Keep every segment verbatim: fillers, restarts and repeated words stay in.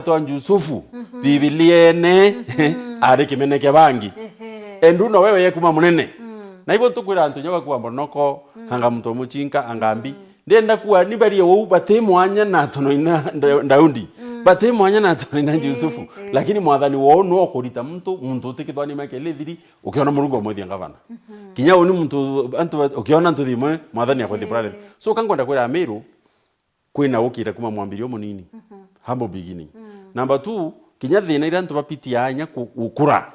twa Jusufu, Bibiliene, ari kimene kia bangi. Ehe. Endu no wewe yekuma munene. Na ibo tukwira antu nyoga kuwa mbonoko, anga muntu omuchinka, anga mbi. Ndenda kuwa ni bari ou bati mwanya na tono ina Nda-, Daudi. Bati mwanya na tono ina Jusufu. Eh. Lakini mwathani woo no kurita muntu, muntu utikithwani make lithiri, ukiona Murungu omwithia ngavana. Kinya uni muntu, antu ba-, ukiona ntuthi imwe, mwathani akwithia president. So, kankwenda kwira Amiru, kwina gukira kuma mwambirio munini. Humble beginning. Number two, kinya thina iria antu bapitia inya ku-, gukura,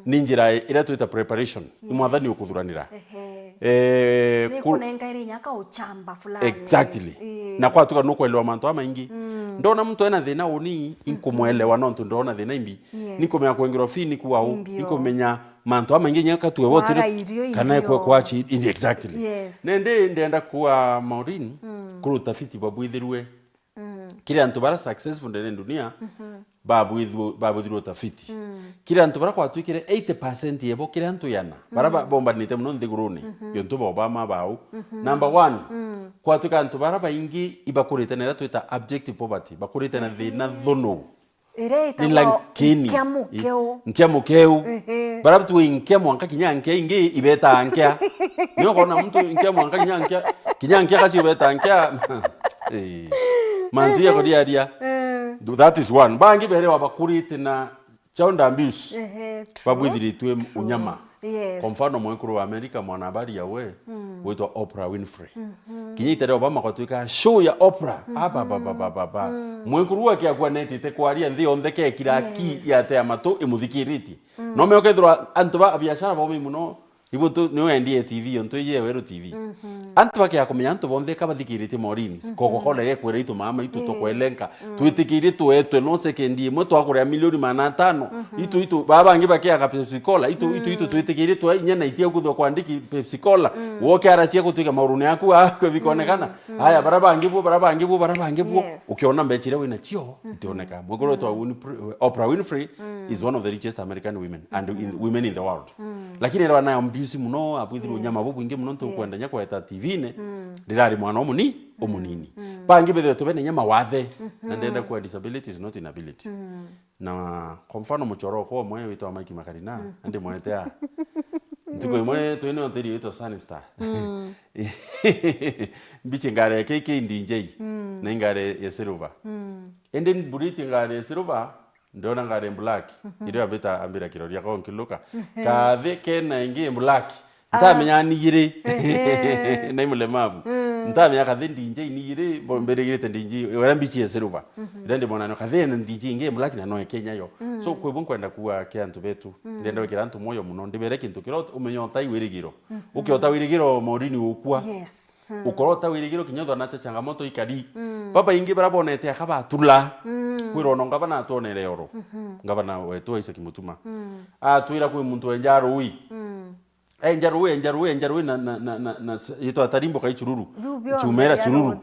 ni njira iria twita preparation. Ni mwathani ukuthuranira. Ehe. Eh, ni ku- kunenga iri inya ka uchamba fulani. Exactly. Ii. Na kwatuka nukwelewa mantu amaingi. Ndona muntu ena thina uni, inkumwelewa nontu ndona thina imbi. Yes. Nikumenya kwengirwa fee ni kuau, inkumenya mantu amaingi inya katue wotiri. Kana irio, kana irio. Kwa, kwa chi-, indi exactly. Yes. Nende ndenda kuwa Maureen, kuri utafiti babwithirwe. Kiri antu bara successful ndene dunia, babwithirwe, babwithirwe utafiti. Kiri antu bara kwatwikire eighty percent yebo, kiri antu yana, bara ba-, bombanite muno nthigurune, yontu ba Obama bau. Number one, kwatwika antu bara baingi ibakurite na iria twita abject poverty, bakurite na thina thunu. Iria itagwa nkia mukeu. Nkia mukeu. Ehe. Bara tu nkia mwanka kinya nkia ingi ibeta nkia. Ni ukona muntu nkia mwanka kinya nkia, kinya nkia kaci ibeta nkia. Eh. Mantu ya kuriaria. Eh. That is one. Bangi bere wabakurite na child abuse. Ehe, true. Babwithiritwe unyama. Yes. Kwa mfano, mwekuru wa Amerika, mwanahabari yawe, witwa Oprah Winfrey. Kinya ita ria Obama gwatwika show ya Oprah. Aba, ba, ba, ba, ba, ba. Mwekuru wake akua netite kwaria nthi yonthe kekira ki yate ya matu imuthikiritie. No me ukethirwa antu ba biashara bomi muno, ibu tu, ni wendie T V, ontu ije Weru T V. Antu bakia kumenya antu bonthe ka bathikiritie Maureen, Coca-Cola yekwira itu mama itu tukwelenka. Twitikirie tuetwe no second imwe twakuria milioni magana atano. Itu, itu, baba bangi bakiaga Pepsi Cola. Itu, itu, itu twitikirie twa inya na itia kuthwa kwandiki Pepsi Cola. Woke aracia gutwika maurune yaku akwe bikonekana. Aya, bara bangi bo, bara bangi bo, bara bangi bo. Yes. Ukiona mbecha iria wina cio, itioneka. Mwekuru wetwa Winfrey, Oprah Winfrey is one of the richest American women and in, women in the world. Lakini era nayo mbiusi muno, abwithirwe unyama bubwingi muno, ntu kwenda nya kweta T V-ne, rirari mwana umuni, umunini. Bangi bethirwe tubene nya mawathe, na ndenda kuwa disability is not inability. Na kwa mfano muchoro okwa umwe witwa Mike Makarina, andi mwete a. Ntuku imwe twine hoteli witwa Sunstar. Mbichi ngari ya K K D J, na ingari ya silver. Indi mburiti ngari ya silver, ndiona ngari black. Irio ambita ambira kiroria ko nkiluka. Kathi kena ingi black. Ntamenya ni iri. Na i mulemavu. Ntamenya kathi D J ni iri, mbo mbirigirite D J, wera mbichi ya silver. Ira ndi mwana, kathi na D J ingi black na no Kenya yo. So, kwi bu nkwenda kuwa ki antu betu. Ndenda gwikira antu moyo muno, ndibere kintu kiria umenya utai wirigiro. Ukiota wirigiro, Maureen, ukua. Yes. Ukorwo uta wirigiro kinya uthanacha changamoto ikari. Baba ingi bara bonete aka batula. Kwirwo no ngavana atwonere oro. Ngavana wetu Isaac Mutuma. Atwira kwi muntu wenja rui. Enja rui, enja rui, enja rui na, na, na, na, na s-, yitwa tarimbo kai chururu. Chumera chururu.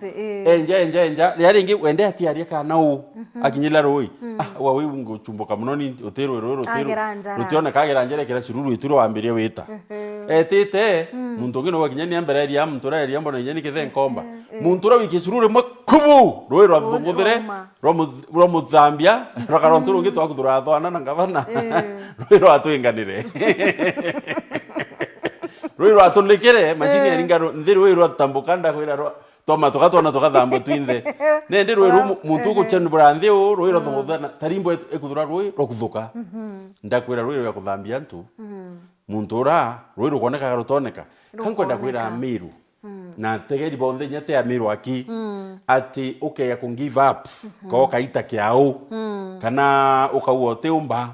Enja, enja, enja. Ria ringi wende atiaria kana u. Akinyila rui. Ah, wa wi nguchumbuka muno ni utirwe rui, rutiru. Rutioneka agira njara kira chururu ituro wambiria wita. Etite, muntu ungi no wakinya ni ambere ria muntu ra ria mbona inya ni kithe nkomba. Muntu ra wiki chururu mwe kubu, rui rwa thuguthere. Rwa mu-, rwa muthambia, rwa karontu rungi twakuthura thwana na ngavana. Rui rwa twinganire. Rui rwa tulikire, machine ya ringa ru-, nthi rui rwa tambuka ndakwira rwa, twama tuka twana tukathambwa twinthe. Nende rui ru mu-, muntu guchenubura nthi u, rui rwa thugutha na, tarimbo etu-, ekuthura rui rwa kuthuka. Ndakwira rui rwa kuthambia antu. Muntu ura, rui rukoneka rutoneka. Kankwenda kwira Amiru. Na ategeri bonthe inya te Amiru aki, ati ukeya ku give up, ko kaita kiau, kana ukauga utiumba,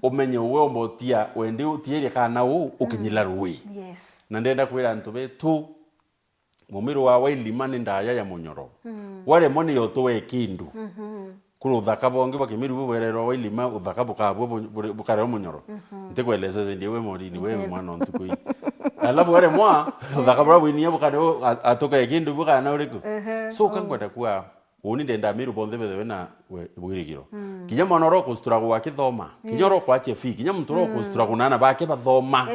umenye uwe umba utia, wendi utiirie kana u, ukinyila rui. Yes. Na ndenda kwira antu betu, mumiru wa Wailima ni ndaya ya munyoro. Waremwa ni yo tuwe kindu. Kuri uthaka bongi bwa Kimiru bubwererwa Wailima, uthaka bukabua bu-, buri-, bukareo munyoro. Ntikweleza zendi ewe Maureen, we mwana o ntuku ii. Alafu wale mwa, uthaka bura bwinia bukare u-, a-, atuka kindu bukana uriku. So, kankwenda kuwa, uni ndenda Amiru bonthe bethewe na we-, bwirigiro. Kinya mwana oro kustruggle akithoma, kinya oro kwachia fee, kinya muntu oro kustruggle na ana bake bathoma.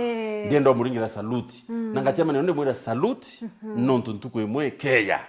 Ndienda umuringira salute. Na ngachema ni ndimwira salute, nontu ntuku imwe keya.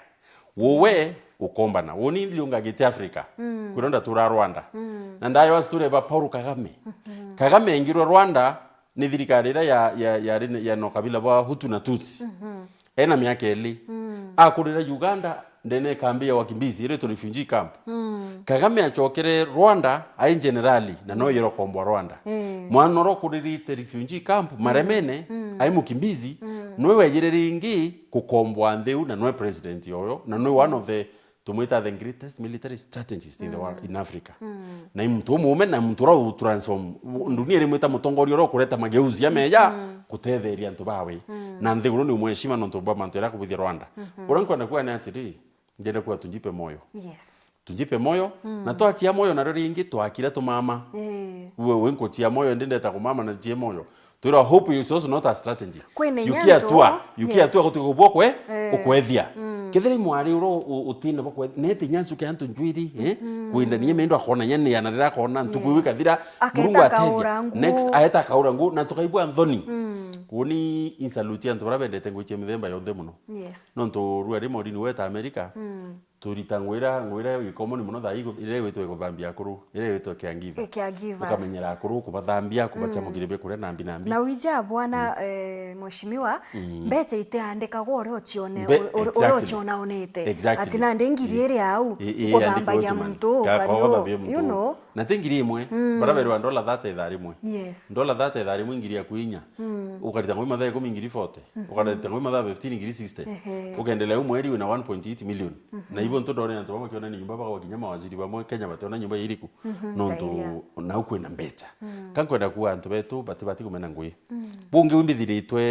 Wowe, yes, ukombana. Woni ndiungagite Africa. Mm. Kwiro ndatura Rwanda. Mm. Na ndayo story ba Paul Kagame. Mm-hmm. Kagame aingirwe Rwanda ni thirikari iria ya, ya, ya, ya no kabila bwa Hutu na Tutsi. Mm-hmm. Ena miaka iri. Mm. Akurira Uganda, ndene kambi ya wakimbizi, iria tu refugee camp. Mm. Kagame acokere Rwanda, ai generali, na no, yes, yero kombwa Rwanda. Eh. Mwana oro kuririte refugee camp, mm, maremene, mm, ai mukimbizi, mm, nwe wejire ringi kukombwa nthi u, na nwe president yoyo, na nwe one of the, tumwita the greatest military strategist in the world, mm, in Africa. Mm. Na i muntu umume, na muntu ura u transform. Yes. Dunia irimwita mutongoria ura ukureta mageuzi ya meja, mm, kutetheria antu bawe. Mm. Na nthiguru ni umweshima nontu bwa mantu iria akubwithia Rwanda. Mm-hmm. Uria nkwenda kuga ni atiri, ndienda kuga tunjipe moyo. Yes. Tunjipe moyo, mm, na twachia moyo nario ringi twakira tumama. Eh. We, we nkuchia moyo, ndi ndeta kumama na chie moyo. Twirwa hope is also not a strategy. Kwina inya ntu, yukia atua, yukia, yes, atua gutigubwo kwe, eh, ukwethia. Mm. Kethira i mwari uro u-, utina bwa kwethia, nete inya ncuke antu njwiri, eh? Mm. Kwinda niye mendo akona inya ni ana rira akona ntuku, yes, iu ikathira, aketa Murungu atethia. Akaura ngu. Next, aeta akaura ngu, na tukaigua nthoni. Mm. Uni insalute antu bara bendete ngui cia mithemba yonthe muno. Yes. Nontu rua rimwe ndini weta America, mm, turita ngwira, ngwira ikomoni muno thaa igu-, iria igwitwa iguthambia akuru, iria igwitwa caregiver. E, caregiver. Ukamenyera akuru, kubathambia, kubacia, mm, mugire bia kuria na mbi na mbi. Na wija bwana, mm, eh, mheshimiwa, mm, mbecha itiandikagwa uria ucione, mbe-, ur-, ur-, uria, exactly, uciona unite. Exactly. Ati nandi ngiri, mm, iri au, i-, i-, ukuthambagia yandikirwe muntu, ka-, ukari u-, ukuthambagia muntu, you know. Na ti ngiri imwe, mm, bara berwa ndola thirty ithaa rimwe. Yes. Ndola thirty ithaa rimwe ngiri ya kwinya. Mm. Ukarita ngui mathaa ikumi ngiri forty. Mhm. Ukarita ngui mathaa fifteen ngiri sixty. Ehe. Ukendelea u mweri wina one point eight million. Mhm. Na ibo ntu ndone antu bamwe kiona ni nyumba bagawa kinya mawaziri bamwe Kenya bationa nyumba iriku. Mhm. Nontu nau kwina mbecha. Mm. Ka nkwenda kuga antu betu bati, bati kumena ngui. Mm. Bungi wimbithiritwe,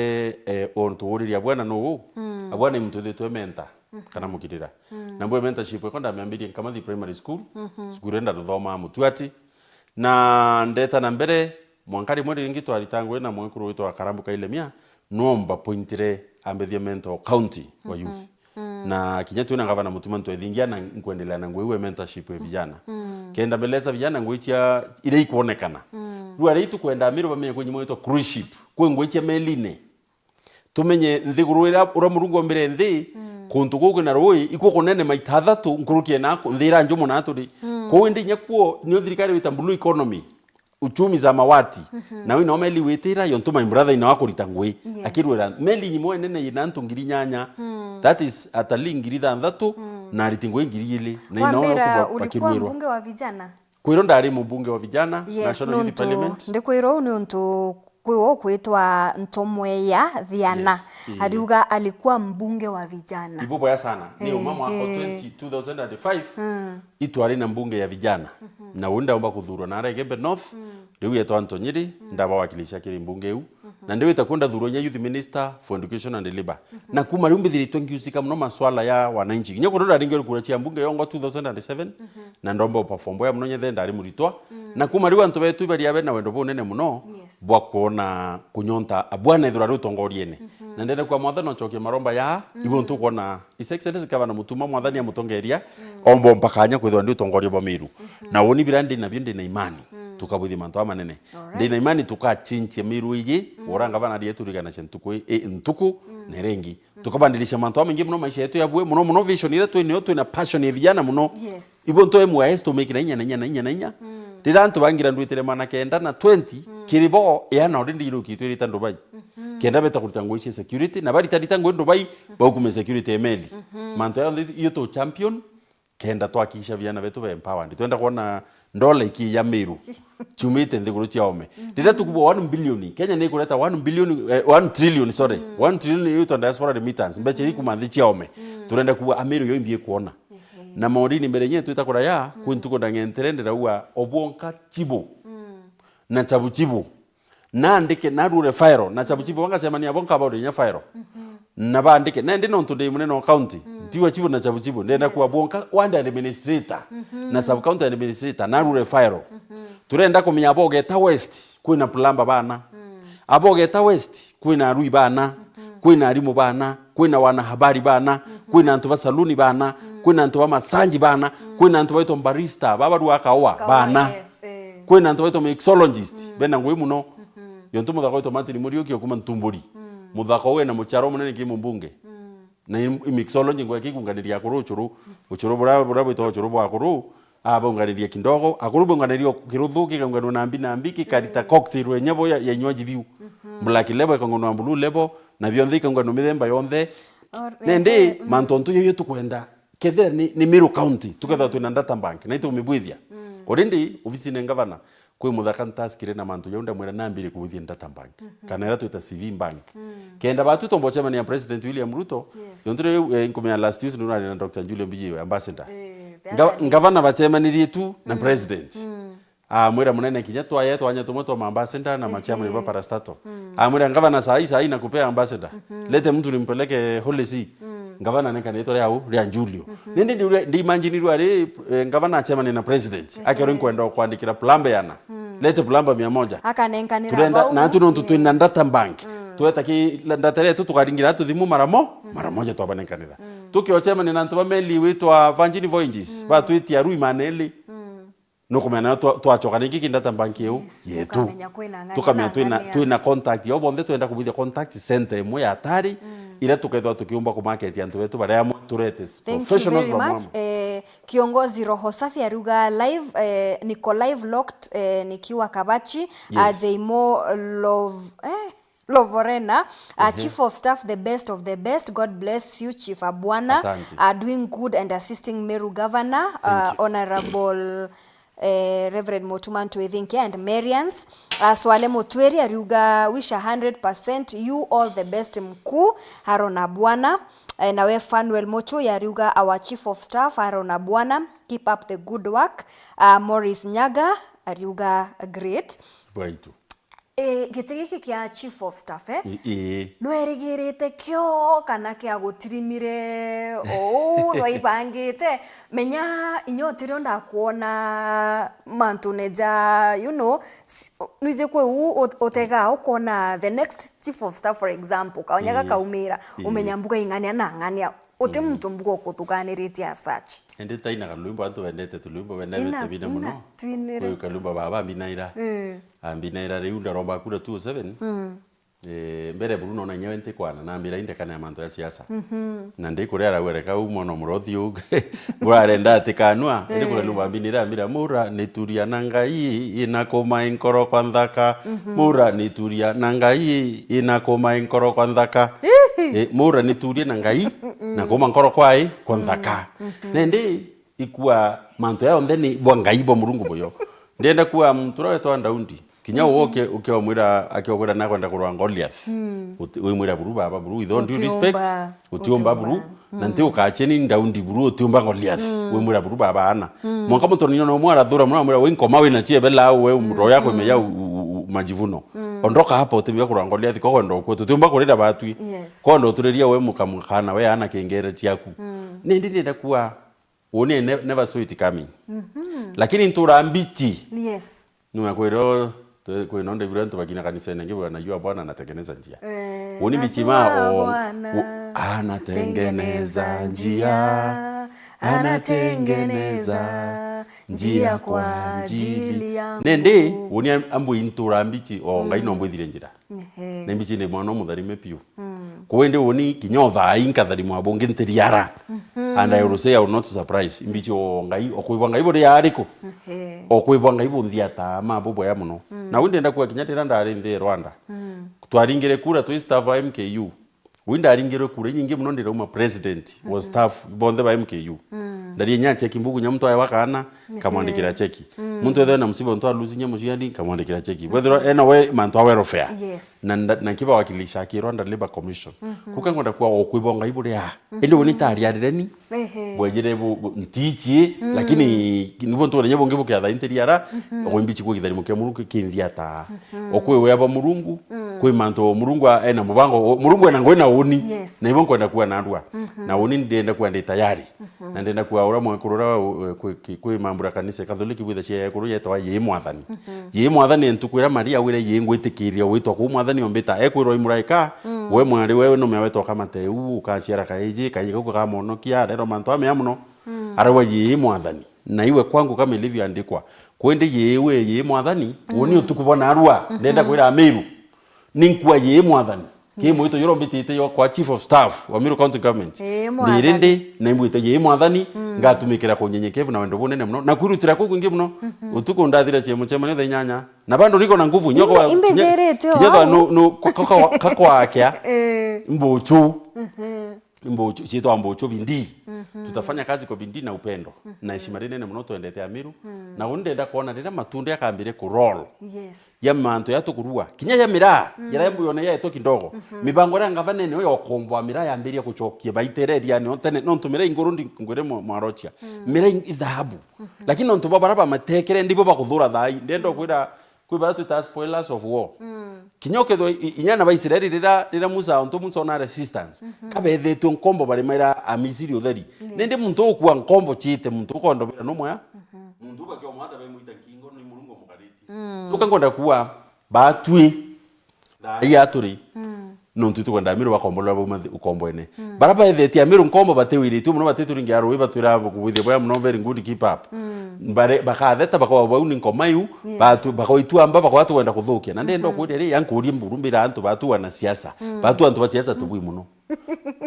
eh, untu uriria bwana nuu. Mm. Abwana ni muntu withitwe mentor, mhm, kana mukirira. Mm. Na mbwe mentorship ekwa ndamiambirie Nkamathi Primary School. Mhm. Cukuru enda nduthomaa Mutuati. Na ndeta na mbere, mwanka rimwe ringi twarita ngui na mwekuru witwa Karambu Kailemia, no mbapointire ambethie mentor county wa, mhm, youth. Mm. Na kinya twina ngavana Mutuma ntwethingia na nkwendelea na ngui we mentorship ya vijana. Mm. Kenda mbeleza vijana ngui cia iria ikwonekana. Mm. Riu aria itukwenda Amiru bamenye kwi nyimwe yitwa cruise ship. Kwi ngui cia meline. Tumenye nthiguru iria, uria Murungu ombire nthi, mm, kuntu kuu kwina rui, ikwo kunene maita athatu nkuruki ya naku, nthi iria njumu na turi. Mm. Kuu indi inya kuo, nio thirikari wita blue economy, uchumi za mawati. Mhm. Na wina omeli witira, yontu my brother ina wa kurita ngui. Yes. Akirwira, meli nyimwe nene yina antu ngiri inyanya, mm, that is atalii ngiri ithanthatu, mm, na ariti ngui ngiri ili, na ina wa Wambira, kuba-, ulikuwa bakirwirwa. Mbunge wa vijana? Kwiro ndari mubunge wa vijana, yes, National Youth nontu Parliament. Ndikwirwa uu ni untu kwi wo kwitwa Ntomweya Thiana. Yes, ii. Ariuga alikuwa mbunge wa vijana. Ibo boya sana. Ni uma mwaka, eh, twenty, two thousand and five, mm, itwari na mbunge ya vijana. Mhm. Na uu ndaumba kuthurwa na ara Igembe North, mm, riu yetwa Ntonyiri, mm, ndabawakilisha kiri mbunge iu. Mhm. Na ndiwita ku ndathurwa nya youth minister for education and labour. Mhm. Na kuma riu mbithiritwe ngiusika muno maswala ya wananchi. Kinya kundu ndari ngiri kura cia mbunge yongo two thousand and seven, mhm, na ndomba uperform bwega muno nyethe ndari muritwa. Mm. Na kuma riu antu betu bari abe na wendo bunene muno, yes, bwa kuona kunyonta abwana ethirwa ari utongoriene. Mhm. Na ndenda kwa mwathani ucokie maromba ya, mm, ibo ntukwona His Excellency Gavana Mutuma, mwathani amutongeria, mm, omba mpakanya kwithirwa ndi utongoria bwa Miru. Mhm. Na uni bira ndi nabio ndi na imani, mm, tukabwithia mantu amanene. Alright. Ndi na imani tukachinchia Miru iji, mm, ura ngavana rietu rigana cia ntuku i-, i-, ntuku, mm, na iringi. Mm. Tukabandilisha mantu amaingi muno maisha yetu ya bue, muno muno vision iria twinayo, twina passion ya vijana muno. Yes. Ibo ntu M Y S tumikira inya na inya na inya na inya. Mm. Rira antu bangira ndwitire mana kenda na twenty, mm, kiri bo, ya na already irukitwe irita Dubai. Mhm. Kenda beta kurita ngui cia security, na barita rita ngui Dubai, mhm, baukume security ya meli. Mhm. Mantu ya nthi iyo tu champion, kenda twakikisha vijana betu be empowered. Twenda kuona ndola ikiija Miru, ciumite nthiguru cia ome. Mhm. Riria tukubwa one billion, Kenya ni ikureta one billion, eh, one trillion, sorry. Mm. One trillion iyo itwa diaspora remittance, mbecha iria ikuma nthi cia ome. Mm. Turenda kuuga Amiru yo imbi ikuona. Ehe. Na maundini mbere nye twita kuraya, mm, kwi ntuku ndang'entere ndiraua obwonka chibu. Mm. Na chabu chibu. Nandike, narure file, na chabu chibu bangacemania bo nkabauria inya file. Mhm. Na bandike, na indi nontu ndi munene wa county, mm, ntiwa chibu na chabu chibu, ndenda, yes, kuwa bwonka ward administrator, mhm, na sub county administrator, narure file. Mhm. Turenda kumenya abogeta West, kwina plumber bana. Mm. Abogeta West, kwina arui bana, mhm, kwina arimu bana, kwina wanahabari bana, mhm, kwina antu ba saluni bana, mm, kwina antu ba masanji bana, mm, kwina antu baitwa barista, babarua kawa, kawa bana. Yes, eh. Kwina antu baitwa mixologist, mm, bena ngui muno. Mhm. Yontu muthaka witwa Martin Muriuki okuma Ntumburi. Mm. Muthaka uwe na mucharo munene ki mumbunge. Mm. Na i, i mixology ngwaki ikunganiria akuru ucuru, ucuru bura, bura bwitwa ucuru bwa akuru, abaunganiria kidogo, akuru baunganiria kiruthu, kikaunganwa na mbi na mbi, kikarita cocktail yenye bo ya, ya inywaji biu. Black label ikaunganwa na blue label, na bionthe ikaunganwa mithemba yonthe. Nende, mantu ontu yoyo tukwenda, kethira ni, ni Meru County, tukethira twina data bank, na itumibwithia. Already, ofisine ngavana, kwi muthaka ntaskire na mantu jau, ndamwira nambire kubwithia data bank. Kana ira twita C V bank. Kenda batu tomba ucemania na President William Ruto. Yes. Yontu riu, eh, nkumenya last Tuesday nurari na Doctor Julio Mbijiwe, ambassador. Eh, the Nga-, other day. Ngavana bacemanirie tu na President. Amwira munene kinya twaye twanya tumwe twa maambassador na machairman ba parastatal. Amwira, "Ngavana, saa hii, saa hii nakupea ambassador. Lete mtu nimpeleke Holy See." Ngavana anenkanitwe ria u, ria Julio. Nindi ndi, ndi imagine rwa ri, eh, ngavana acemania na president. Ake uri nkwenda kwandikira plumber yana. Lete plumber mia moja. Akanenkanira. Turenda, bau. Na tu nontu twina data bank. Tweta ki, data yetu tukaringira tu thimu mara mo, mara moja twabanenkanira. Tukiocemania na antu ba meli witwa Virgin Voyages, batwitia rui maneli. Nukumenya twa-, twacoka ringi ki data bank iu yetu. Yes, tukamenya kwina ng'ania tukamenya na twina, ng'ania. Twina contact yao bonthe, twenda kubwithia contact center imwe ya atari, iria tukethwa tukiumba kumarket antu betu baria amwe turete. Thank you professionals very bamwe much. Amwe. Eh, kiongozi Roho Safi ariuga live, eh, niko live locked, eh, nikiwa Kabachi, ah, Yes. Jeimo Lov-, eh, Lovorena, ah, Chief of Staff, the best of the best. God bless you, Chief Abwana. Asante. Ah, doing good and assisting Meru Governor, ah, Thank you. Honorable eh, Reverend Mutuma Ntwithinkia and Marians. Ah, Swale Mutwiri ariuga, "Wish a hundred percent you all the best mkuu, Haruna Bwana." Eh, nawe Fanuel Muchui ariuga, "Our chief of staff, Haruna Bwana, keep up the good work." Ah, Morris Nyaga ariuga, "Great." Bwaitu. Eh, giti giki kia chief of staff, eh? I-, ii. Nwerigirite kio kana kia gutirimire ou nwaibangite? Menya inya utirio ndakwona mantune ja, you know, s-, nwiji kwi u ut-, utegaa ukona the next chief of staff, for example, kaunya Ii. Gakaumira, Ii. Umenya mbuga ing'ania na ng'ania. Uti muntu mbuga ukuthuganiritie as such. Indi taina kalwimbo, antu bendete tulwimbo, benda Ina, bete bina ina, muno. Twinire. Kwi kalwimbo baba mbinaira. Ii. Ambinaira riu ndaromba kura two oh seven. Mm. Eh, mbere buru nona inya we ntikwana, nambira indekana ya mantu ya siasa. Mhm. Na ndi kuria aragwereka u mwana murothi u. Burarenda atikanua, indi kuria Eh. lumba mbinira, ambira, "Mura nituria na Ngai, ina kuma inkoro kwa nthaka. Mhm. Mura nituria na Ngai, ina kuma inkoro kwa nthaka." Hihi. Eh, mura niturie na Ngai, na kuma nkoro kwa i, kwa nthaka. Mhm. Nendi ikua mantu ya yonthe ni bwa Ngai, bwa Murungu buyo. Ndienda kuwa muntu uria wetwa Daudi. Kinya Mhm. uwe uke-, ukiomwira, akiomwira nakwenda kurwa Goliath. Mm. Uti-, wimwira buru baba, buru with all due respect, Utiumba. Utiumba buru. Utiumba. Na Mm. nti ukacheni Daudi buru utiumba Goliath. Mm. Wimwira buru baba ana. Mm. Mwanka muntu ni ona umwe arathura mwana amwira, "We nkoma wina cio ebe lau we roho yako Mm. imeya u-, u-, u-, majivuno." Mm. "Ondoka hapa, utimia kurwa Goliath, ko kwenda ukue. Tutiumba kurira batwi. Yes. Ko kwenda uturiria we mukamukana we ana kengere ciaku." Mm. Nindi ndienda kuwa Uni ne-, never saw it coming. Mhm. Lakini ntura mbichi. Yes. Nimekwira, twe-, kwina ndebira antu bakina kanisene ngi bwana, "Jua Bwana anatengeneza njia." Eh, Uni mbichi najua ma, o, Bwana u-, anatengeneza tengeneza njia. Njia. Anatengeneza Anatengeneza njia njia kwa kwa ajili ajili yangu. Nende, uni am-, ambu intura mbichi, o, Ngai Mm. no mbwithire njira. Ehe. Na imbichi ni mwana mutharime piu. Mm. Kwende uni kinya o thaa ii nkatharimwa bungi ntiriara. Mhm. And I will say I will not surprise. Imbichi o Ngai, o kwibwa Ngai buri ariku? Ehe. O kwibwa Ngai bunthiataa ma bubwea muno. Mm. Na wi ndenda kuga kinya ndira ndari nthi Rwanda. Mm. Twaringire kura twi staff a M K U. Wi ndaringirwe kura inyingi muno ndirauma president wa Mm-hmm. staff bonthe ba M K U. Mm. Ndaria inya cheki mbuku nya muntu aewa kana, Ehe. kamwandikira cheki. Mm. Muntu ethwe na msiba muntu alusi nya muciari, kamwandikira cheki. Wethirwa ena we mantu a welfare. Yes. Na nda-, na kiba wakilisha ki Rwanda Labour Commission. Mm-hmm. Kuka ngwenda kuwa o kwibwa Ngai buria. Mm-hmm. Indi uni tariarire ni, Ehe. bwejire bu, bu, ntichi, Mm. lakini ki-, nibo ntuone nya bungi bukiatha intiriara, Mm-hmm. o imbichi kwigithani mukia Murungu kindiata. Mm. O kwi wea bwa Murungu, Mm. kwi mantu o Murungu a-, ena mubango, o, Murungu ena ngui na uni. Yes. Na ibo nkwenda kuwa narua. Mm-hmm. Na uni ndienda kuwa ndi tayari. Mm-hmm. Na ndienda kuwa uria mwekuru uria wa, u-, kwi, ki-, kwi mambura kanisa Katholiki bwitha cia ekuru yetawa Yii Mwathani. Mm-hmm. Yii Mwathani ntuku iria Maria awire, "Yii ngwitikiria witwa kuu Mwathani ombita." Ekwirwa i muraika, Mm. "We mwari we nume wetwa kamate u, ukaciara kaiji, kaiji kau gakamonokia." Arerwa mantu amea muno. Mm. Arauga, "Yii Mwathani." Na iwe kwangu kama ilivyoandikwa. Kwende yii we, yii Mwathani, Mm. uni utuku bwa narua, Mhm. ndenda kwira Amiru. Ninkua yii Mwathani. Ki mwito jura mbitite yo kwa chief of staff wa Meru County Government. Ii, mwathani. Niri ndi, na imbwite, ii mwathani, ngatumikira kunyenyekevu na wendo bunene muno, na kwirutira kukwingi muno. Utuku ndathira ciemo ciemo ni thaa inyanya. Na bado niko na nguvu, nyoko wa, Imbe-, kinya, imbijirite kinya o thaa au. Nu, nu, ka-, ka-, ka-, kakwakia. Ii. Mbuchu. Mbuchu, ciitwa mbuchu bindi. Tutafanya kazi kwa bidii na upendo. Na heshima rinene muno twendete Amiru. Na uni ndenda kwona riria matunda yakambire ku roll. Yes. Ya mantu ya tukurua. Kinya ya miraa, yara mbu yone yaetwa kidogo. Mibango ya ngavana ene ya ukombo wa miraa yambiria gucokia baitere riani ontene, nontu miraa inguru ndi ngwire mwa-, mwarochia. Miraa i-, i dhahabu. Lakini nontu bwa bara bamatekere ndibo bakuthura thai. Ndenda kwira Kwi bara twitaga spoilers of war. Kinya ukethirwa i-, i-, inya na Baisraeli rira, rira Musa, ontu Musa ona resistance, kabethetue nkombo bari maira Amisiri utheri. Yes. Nindi muntu ukua nkombo ciite, muntu ukondobera no mwaya. Muntu ubakia mwata bemwita nkingo ni Murungu omukaritie. So kankwenda kuwa batwi thaa ii aturi. Nontu itukwenda Amiru bakombolera bauma thi-, ukomboene. Bara baethetie Amiru nkombo batiwiritue muno, batituringia rui, batwira kubwithia bwega muno, very good, keep up. Bare-, bakatheta, bakauga bau ni nkoma iu, yes, batu-, bakauitua mba, bakauga tukwenda kuthukia. Na ndenda ukwiria ri, ankurie mburu mbira antu batu wanasiasa. Batu antu ba siasa tubui muno.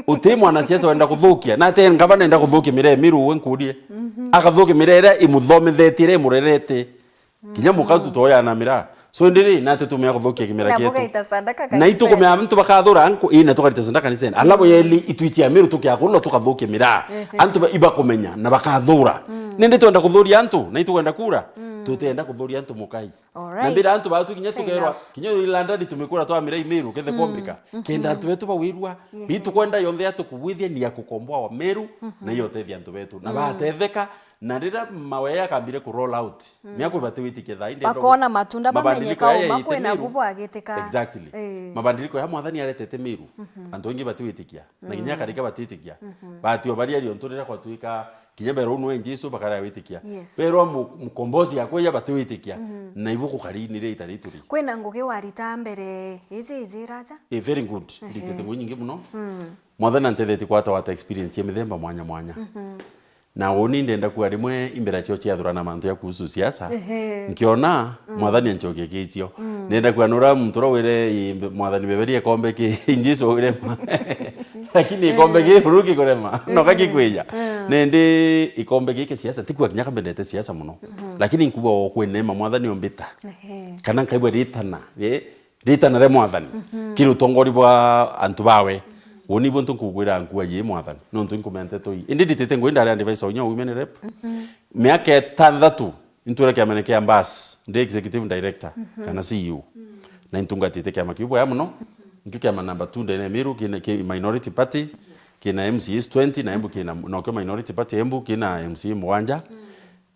Uti mwanasiasa wenda kuthukia, na ate ngavana enda kuthukia miraa Amiru, we nkurie. Akathukia miraa iria imuthomethetie, iria imurerete. Kinya muka tutoya na miraa. So, indi ri, nate tumea kuthukia kimera kietu. Na mugaita sadaka kanisani. Na itukumea antu bakathura anku, ii, na tukarita sadaka kanisani. Alafu yeli itwichia Amiru tukiakurwa tukathukia miraa. Antu ba-, ibakumenya na bakathura. Nindi twenda kuthuria antu, na itukwenda kura. Tutenda kuthuria antu mukai. Alright. Na mbira antu batu kinya tukerwa, kinya ila ndadi tumekura twa miraa Amiru, kethe kuombika. Kenda antu betu bawirwa. Yes. Bitu kwenda yonthe ya tukubwithia ni ya kukomboa wa Meru, na iyo tethia antu betu. Na batetheka, Na riria mawea yakambire ku roll out, miaka ibati witikia thaa indi. Bakona matunda bamenyeka uma kwina bu bwagitika. Exactly. Ii. Mabadiliko ya Mwathani aretete Miru. Antu aingi bati witikia. Na kinya akarika batitikia. Batio baria riontu riria kwatwika kinya berwa unu e Jesu bakara witikia. Yes. Berwa mu-, mukombozi akweja bati witikia. Na ibu kukari ni ria itari turi. Kwina ngugi warita mbere iji ijiraja? Eh, very good. Nditete ngugi nyingi muno. Mwathani antethetie kwata wata experience cia mithemba mwanya mwanya. Na uni ndenda kuga rimwe imbira cio ciathurana mantu ya kuhusu siasa. Ehe. Nkiona, Mwathani ancokie kicio. Ndenda kuga nura muntu uria wire, "Ii, mbe-, Mwathani, beberia ikombe ki, Jesu urema." Lakini ikombe ki buru gikurema. No gagikwija. Nindi ikombe giki siasa, ti kuga kinya kambendete siasa muno. Lakini nkuga o kwinema, Mwathani ombita. Ehe. Kana nkaigua ritana, ri-, ritana ria Mwathani, kiri utongori bwa antu bawe. Uni ibo ntu nkukwira nkua yi Mwathani, nontu inkume nteto ii. Indi nditite ngugi ndari advisor unya women rep. Miaka itanthatu, intwire kiamene kia Mbas, ndi executive director, kana C E O. Na intungatite kiama kiu bwega muno. Nkio kiama number two ndene Miru, kina, ki minority party, kina M C As twenty, na Embu kina, nokio minority party Embu, kina M C A mugwanja.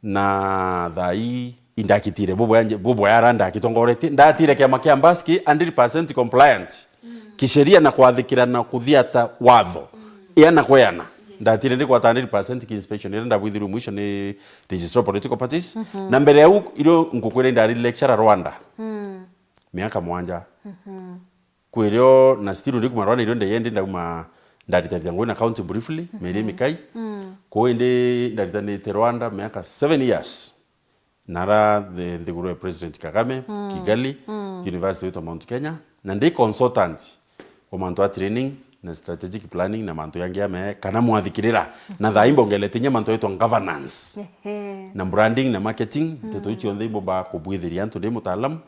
Na thaa ii indakitire bubwea nje-, bubwea ara ndakitongoretie. Ndatire kiama kia Mbas ki hundred percent compliant. Kisheria na kwathikira na kuthiata watho. Iana kweana. Ndatire ndikwata hundred percent ki inspection iria ndabwithirwe mwisho ni Registrar of Political Parties. Na mbere ya u, irio nkukwira indari lecturer Rwanda. Miaka mwanja. Kwirio na still ndi kuma Rwanda, irio ndeyendi ndauma, ndaritarita ngugi na county briefly, mieri mikai. Kuu indi ndaritanite Rwanda miaka seven years. Nara the nthiguru ya President Kagame, Kigali, University witwa Mount Kenya. Na ndi consultant wa mantu ya training na strategic planning na mantu yangi ya me, kana mwathikirira. Na thaa ii mbongelete inya mantu yetwa governance. Ehe. Na branding na marketing, nteto icio nthe imbomba kubwithiria antu ndi mutaalamu.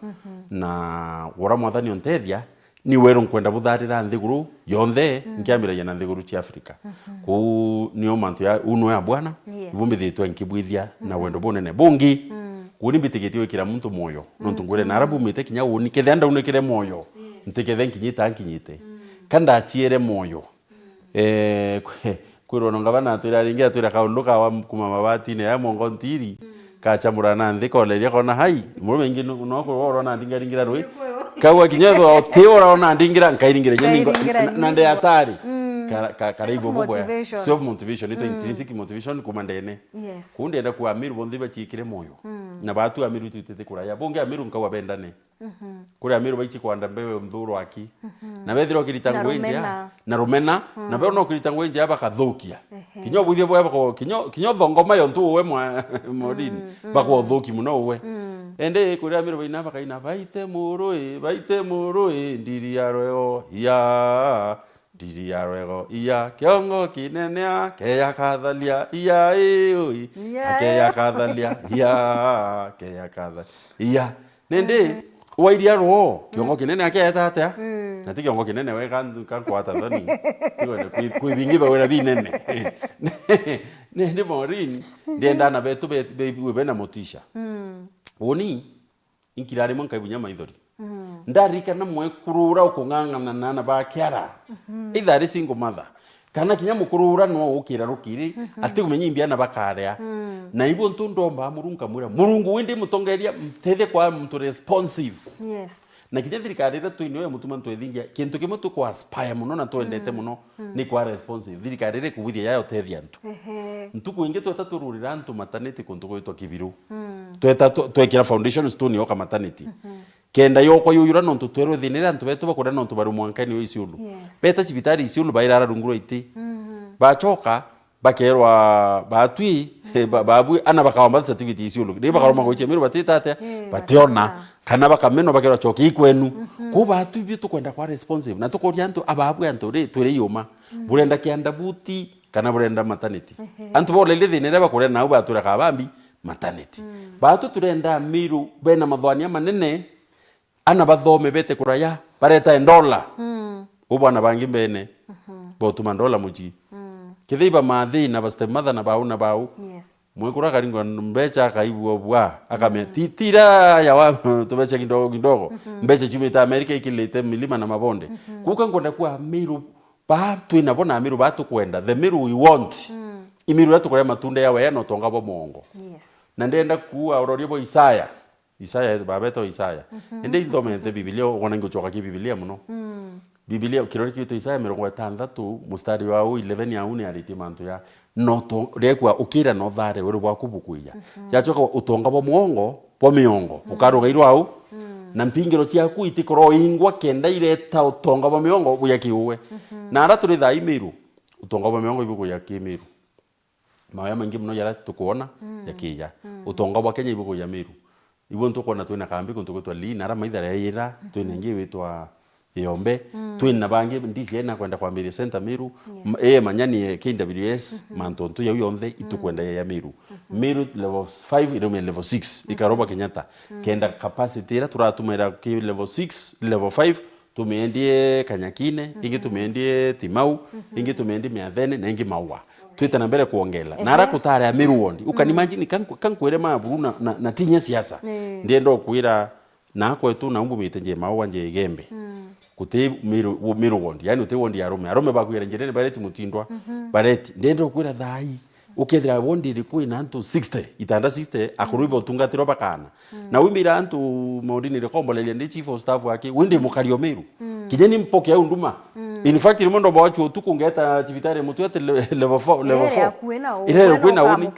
Na ura Mwathani ontethia, ni weru nkwenda butharira nthiguru yonthe, nkiambiragia na nthiguru cia Africa. Kuu nio mantu ya, uu nio ya bwana, yes, ibu mbithitwe nkibwithia na wendo bunene bungi. Kuu ni mbitigitie gwikira muntu moyo, nontu ngwire na ara bumite kinya uni, kethe ndaunikire moyo, ntikethe nkinyite ankinyite. Ka ndachiere moyo, Eh, kwi-, kwirwa no ngavana atwira ringi, atwira kaundu kawa kuma mabatine ya mongo ntiri, kachamura na nthi, koleria kona hai, murume ingi no, no kurwa na ndingaringira rui. Kaua kinya tho, ti ura ona ndingira, nkairingira, nyeni ngo-, Nkairingira na, na nyeni ndi ngo-, atari. Ka-, ka-, karaibo bubwe. Self motivation. Self motivation, ito intrinsic motivation kuma ndene. Yes. Kuu ndenda kuga Amiru bonthe bachiikire moyo. Na batu Amiru twitite kuraya. Bungi Amiru nkauga bendane. Kuri Amiru baichi kwanda mbewe nthuru aki. Na bethira ukirita ngugi njea, na rumena. Na bethira ukirita ngugi njea bakathukia. Ehe. Kinya ubuithia bwa bako, kinya, kinya uthongoma yo ntu uwe mwa-, modini. Bakwa uthuki muno uwe. Indi kwira Amiru baina bakaina, "Baite muru i, baite muru i, ndiri ya rwego, iya, ndiri ya rwego, iya, kiongo kinene a, keya katharia, iya, i, ui, iya, keya katharia, iya, keya katharia, iya." Nindi, wairia rwo, kiongo kinene a, keeta atia? Mm. Na ti kiongo kinene we kan-, kankwata thoni. Tiwene kwi, kwi bingi bawira binene. Nindi Maureen, ndienda ana betu be, be, be, bena motisha. Mm. Uni, inkira rimwe nkaibunya maithori. Mm. Ndarikana mwekuru ura ukung'ang'ana na ana ba kiara. Mhm. Either ari single mother, kana kinya mukuru ura no ukira rukiri, mhm, ati kumenya imbi ana bakaria. Mm. Na ibu ntu ndomba Murungu nkamwira, "Murungu, windi mutongeria, mtethie kwa muntu responsive." Yes. Na kinya thirikari iria twini ya mutuma ntwethingia, kintu kimwe tukwa aspire muno na twendete, mm, muno, mm, ni kwa responsive. Thirikari iria ikubithia yayo tethia antu. Ehe. Ntuku ingi tweta tururira antu mataniti kuntu gwitwa Kibiru. Mm. Tweta tu-, twekira foundation stone yoka mataniti. Mhm. Kenda yokwa yuyura nontu twerwe thina iria antu betu bakuria nontu bari mwankaini wa Isiolo. Yes. Beta cibitari Isiolo bairara rungu rwa iti. Mhm. Bachoka, bakerwa batwi, eh, ba-, babwi, ana bakaomba certificate Isiolo. Ni bakaroma, mm, goichia Miru batita atia? Eh, bationa. Bationa. Kana bakamenwa bakerwa, "Choki ikwenu." Mhm. Ku batwi bi tukwenda kwa responsive. Na tukoria antu, "Ababwi antu ri, twire yuma. Mm. Burenda kianda buti, kana burenda maternity?" Ehe. Antu bolele thina iria bakuria nau batura kabambi maternity. Mm. Batu turenda Miru bena mathwania manene, ana bathome bete kuraya, bareta ndola. Mm. U bwana bangi mbene, mhm, botuma ndola mucii. Mm. Kethira iba mathina, ba stepmother na bau na bau. Yes. Mwekuru akaringwa mbecha akaibua bwa, akamea, mm, ti-, tira ya wa, tubecha kidogo kidogo. Mhm. Mbecha ciumite Amerika ikilite milima na mabonde. Mhm. Kuka nkwenda kuwa Miru, ba twina bo na Miru ba tukwenda, the Miru we want. Mm. I Miru iria tukuria matunda ya wea na utonga bwa mwongo. Yes. Na ndenda kuwa uroria bwa Isaya. Isaya, babeta o Isaya. Mhm. Indi inthomete Bibilia, wona ngucoka ki Bibilia muno. Mm. Bibilia, kirori kitu Isaya mirongo itantatu, mustari wa u eleven ya u ni aritie mantu ya, no to-, riekwa ukira no thare uri bwaku bukuija. Mhm. Yacoka utonga bwa mwongo, bwa miongo, mm, ukarugairwa au, mm, na mpingiro ciaku itikorwo ingwa kenda ireta utonga bwa miongo buya kiuwe. Mhm. Na ara turi thaa i Miru, utonga bwa miongo ibukuja ki Miru. Mawea maingi muno jaria tukwona, mm, jakija. Mm. Utonga bwa Kenya ibukuja Miru. Ibo ntukwona twina kambi kuntu gwitwa Lee, na ara maithara yaira, mm, twina ingi witwa Iombe, mm, twina bangi D C I na kwenda kwambiria center Miru, yes, m-, eh, Manyani, eh, K W S, mhm, Mantonto, yau yonthe, mm, itukwenda ya Miru. Mhm. Miru level five irumia level six, mhm, ikaroba Kenyatta. Mm. Kenda capacity iria turatumira ki level six, level five, tumiendie Kanyakine, ingi, mhm, tumiendie Timau, mhm, ingi tumiendie Miathene, na ingi Maua. Twite na mbere kuongela. Ehe. Na ara kutare a Miru ward. You can, mm, imagine, kan-, kankwire maburu na, na, na tinya siasa. Eh. Ndienda ukwira, na kwetu na umbumite nje Maua nje Igembe. Mm. Kuti Miru, Miru ward. Yani uti ward ya arume. Arume bakwira njirene bareti mutindwa, mhm, bareti. Ndienda ukwira thai. Ukethira ward iriku ina antu sixty, itanda sixty, akuru, mm, ibo utungatirwa bakana. Mm. Na wimbira antu maundini rikomboleria ndi chief of staff wake, windi mukari o Miru. Mm. Kinya ni mpoke au nduma. Mm. In fact, rimwe ndomba wachu utuku ngeta cibitari mutu ati le-, level four, level four. Irere akuwe na u-, irere akuwe na uni.